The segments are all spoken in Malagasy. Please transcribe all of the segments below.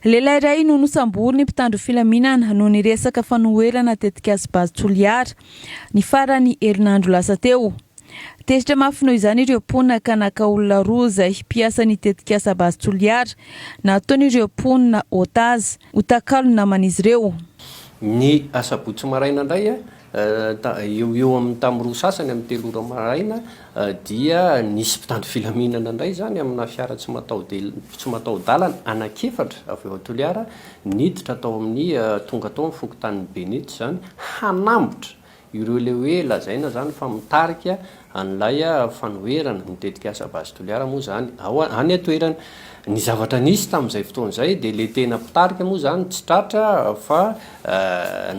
Lehilahy iray no nosamborin'ny mpitandro filaminana noho ny resaka fanoherana tetikasa Base Toliara, ny faran'ny herinandro lasa teo. Tezitra mafy noho izany ireo mponina ka naka olona roa izay mpiasan'ny tetikasa Base Toliara nataon'ireo mponina otazy ho takalon'ny naman'izy ireo. Ny asabotsy maraina indray, eo ho eo amin'ny tamin'ny roa sasany amin'ny telo ora maraina dia nisy mpitandro filaminana indray izany amina fiara tsy mataho-del- tsy mataho-dalana anankiefatra avy ao Toliara niditra tao amin'ny tonga tao amin'ny fokontanin'i Benetsy izany hanambotra ireo ilay hoe lazaina izany fa mitarika an'ilay fanoherana ny tetikasa Base Toliara moa izany ao any an-toerana. Ny zavatra nisy tamin'izay fotoana izay dia ilay tena mpitarika moa izany tsy tratra fa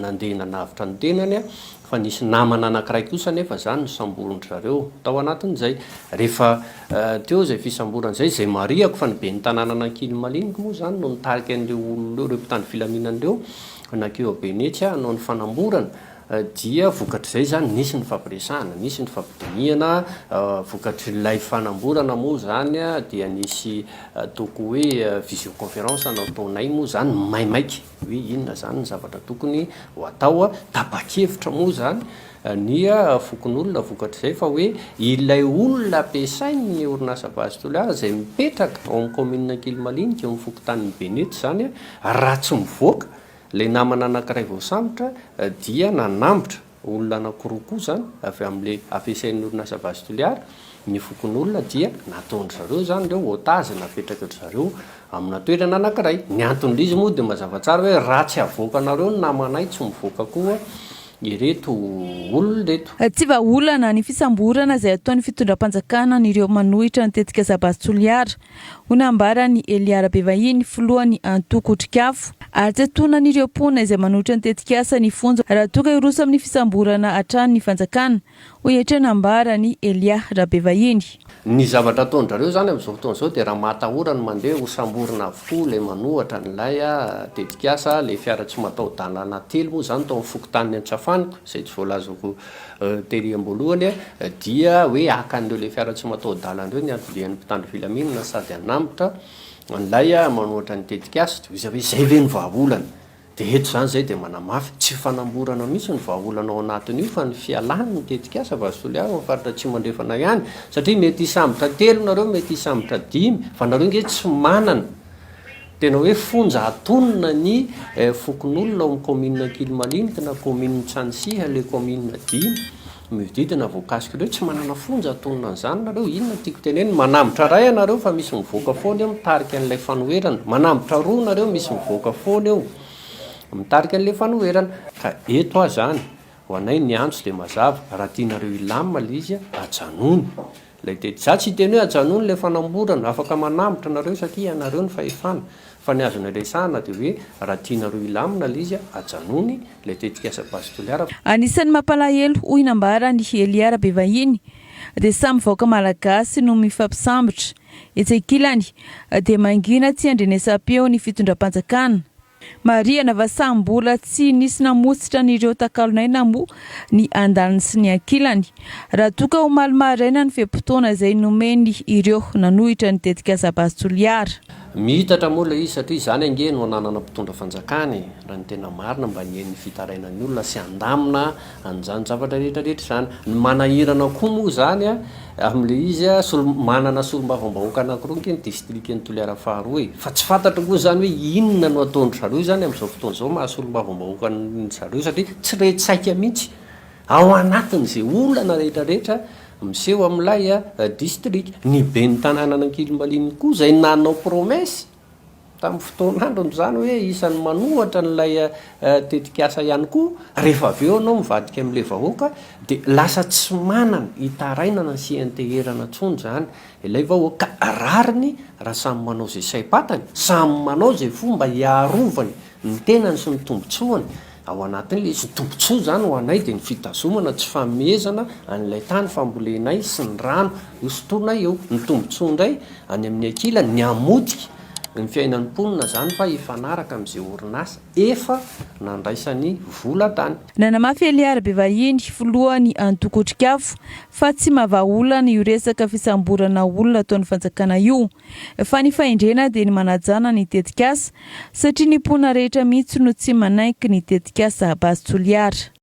nandeha nanavotra ny tenany fa nisy namana anankiray kosa anefa izany nosamborin-dry zareo tao anatin'izay. Rehefa teo izay fisamborana izay, izay marihako fa ny ben'ny tanànan'Ankilimaliniko moa izany no nitarika an'ireo olona ireo, ireo mpitandro filaminana ireo nankeo Benetsy hanao ny fanamborana. Dia vokatr'izay izany nisy ny fampiresahana, nisy ny fampidinihana, vokatr'ilay fanamborana moa izany dia nisy ataoko hoe visioconférence nataonay moa izany maimaika hoe inona izany ny zavatra tokony ho atao, tapa-kevitra moa izany ny fokonolona vokatr'izay fa hoe ilay olona ampiasain'ny orinasa Base Toliara izay mipetraka ao amin'ny kaominina Ankilimalinika eo amin'ny fokontanin'i Benety izany raha tsy mivoaka Ilay namana anankiray voasambotra dia nanambotra olona anankiroa koa izany avy amin'ilay ampiasain'ny orinasa Base Toliara, ny fokonolona dia nataon-dry zareo izany ireo otages napetraky-dry zareo amina toerana anankiray. Ny anton'ilay izy moa dia mazava tsara hoe raha tsy avoakanareo ny namanay tsy mivoaka koa ireto olona ireto. Tsy vahaolana ny fisamborana izay ataon'ny fitondram-panjakana an'ireo manohitra ny tetikasa Base Toliara, hoy nambaran'i Elia Rabevahiny, filohan'ny antoko Otrikafo. Ary tsy atonan'ireo mponina izay manohitra ny tetikasa ny fonja raha toa ka hiroso amin'ny fisamborana hatrany ny fanjakana, hoy hatrany nambaran'i Elia Rabevahiny. Ny zavatra ataon-drareo izany amin'izao fotoana izao dia raha matahora ny mandeha ho samborina avokoa ilay manohatra an'ilay tetikasa, ilay fiara tsy mataho-dalana telo moa izany tao amin'ny fokontanin'i Antsafaniko izay tsy voalazako tery am-boalohany dia hoe haka an'ireo ilay fiara tsy mataho-dalana ireo ny anton-dian'ny mpitandro filaminana sady hanambotra an'ilay manohatra ny tetikasa, dia hoy izy hoe izay ve no vahaolana? Dia eto izany izay dia manamafy, tsy fanamborana mihitsy no vahaolana ao anatin'io fa ny fialany ny tetikasa Base Toliara ao amin'ny faritra Atsimo Andrefana ihany, satria mety hisambotra telo nareo, mety hisambotra dimy, fa nareo nge tsy manana tena hoe fonja hatonina ny fokonolona ao amin'ny kaominina Ankilimalinike na kaominina Tsanisiha, ilay kaominina dimy mihodidina voakasika ireo, tsy manana fonja hatonina an'izany nareo, inona no tiako tenenina, manambotra iray ianareo fa misy mivoaka foana eo mitarika an'ilay fanoherana, manambotra roa nareo misy mivoaka foana eo mitarika an'ilay fanoherana, ka eto aho izany, ho anay ny antso dia mazava, raha tianareo hilamina ilay izy ajanony ilay tety, za tsy hiteny hoe ajanony ilay fanamborana, afaka manambotra nareo satria ianareo ny fahefana, fa ny azonay resahana dia hoe raha tianareo hilamina ilay izy ajanony ilay tetikasa Base Toliara. Anisan'ny mampalahelo, hoy nambaran'i Elia Rabevahiny, dia samy vahoaka malagasy no mifampisambotra. Etsy ankilany, dia mangina tsy andrenesam-peo ny fitondram-panjakana. Marihana fa samy mbola tsy nisy namotsitra an'ireo takalon'aina moa ny andaniny sy ny ankilany, raha toa ka omaly maraina ny fe-potoana izay nomeny ireo nanohitra ny tetikasa Base Toliara. Miitatra moa ilay izy satria izany ange no ananana mpitondra fanjakana e! Raha ny tena marina mba hihaino ny fitarainan'ny olona sy handamina an'izany zavatra rehetra rehetra izany. Ny manahirana koa moa izany amin'ilay izy, manana solombavambahoaka anankiroa ange ny distrikan'i Toliara faharoa e! Fa tsy fantatro koa izany hoe inona no ataon-dry zareo izany amin'izao fotoana izao maha solombavambahoaka an-dry zareo satria tsy re tsaika mihitsy ao anatin'izay olana rehetra rehetra miseho amin'ilay distrika. Ny ben'ny tanànan'Ankilimalinina koa izay nanao promesse tamin'ny fotoan'androny izany hoe isan'ny manohatra an'ilay tetikasa ihany koa, rehefa avy eo ianao mivadika amin'ilay vahoaka dia lasa tsy manana hitarainana sy hianteherana intsony izany ilay vahoaka. Ka rariny raha samy manao izay saim-patany, samy manao izay fomba hiarovany ny tenany sy ny tombontsoany Ao anatin'ilay izy, ny tombontsoa izany ho anay dia ny fitazomana tsy fanomezana an'ilay tany fambolenay sy ny rano hosotroinay eo. Ny tombontsoa indray any amin'ny ankilany, ny hamotika ny fiainan'ny mponina izany fa hifanaraka amin'izay orinasa efa nandraisany vola tany. Nanamafy Elia Rabevahiny, filohan'ny antoko Otrikafo, fa tsy mahavaha olana io resaka fisamborana olona ataon'ny fanjakana io, fa ny fahendrena dia ny manajana ny tetikasa, satria ny mponina rehetra mihitsy no tsy manaiky ny tetikasa Base Toliara.